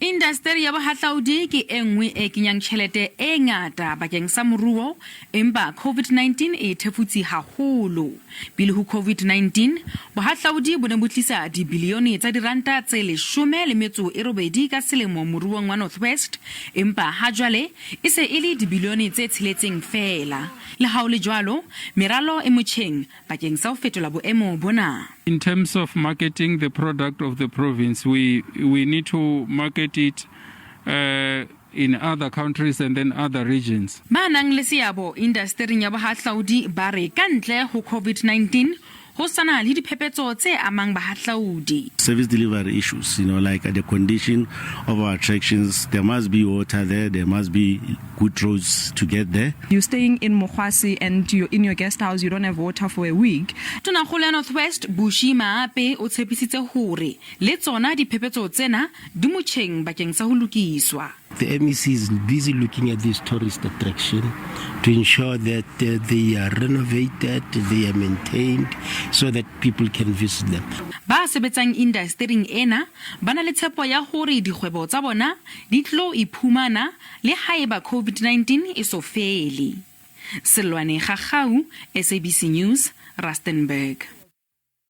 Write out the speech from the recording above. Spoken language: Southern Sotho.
Indasteri ya bohahlaudi ke e nngwe e kenyang tjhelete e ngata bakeng sa moruo, empa COVID-19 e e thefutse haholo. Pele ho COVID-19, bohahlaudi bo ne bo tlisa dibilione tsa diranta tse 18 ka selemo moruong wa North West, empa hajwale e se e le dibilione tse tsheletseng feela. Le ha ho le jwalo, meralo e motjheng bakeng sa ho fetola boemo bona. In terms of marketing the product of the province, we, we need to market it uh, in other countries and then other regions. Ba nang le seabo indastering ya bohahlaudi ba re ka ntle ho COVID-19 ho sa na le diphephetso tse amang bahahlaudi. Service delivery issues, like the condition of our attractions, there must be water there, there must be good roads to get there. You're staying in Mogwase and you're in your guest house, you don't have water for a week. Tonakgolo ya North West Bushy Maape o tshepisitse hore le tsona diphephetso tsena di motjheng bakeng sa ho lokiswa. The MEC is busy looking at this tourist attraction to ensure that they are renovated, they are maintained, so that people can visit them. Ba sebetsang indastering ena ba na le tshepo ya hore dikgwebo tsa bona di tlo iphumana le haeba COVID-19 e so fele. Selwane Gagau, SABC News, Rustenburg.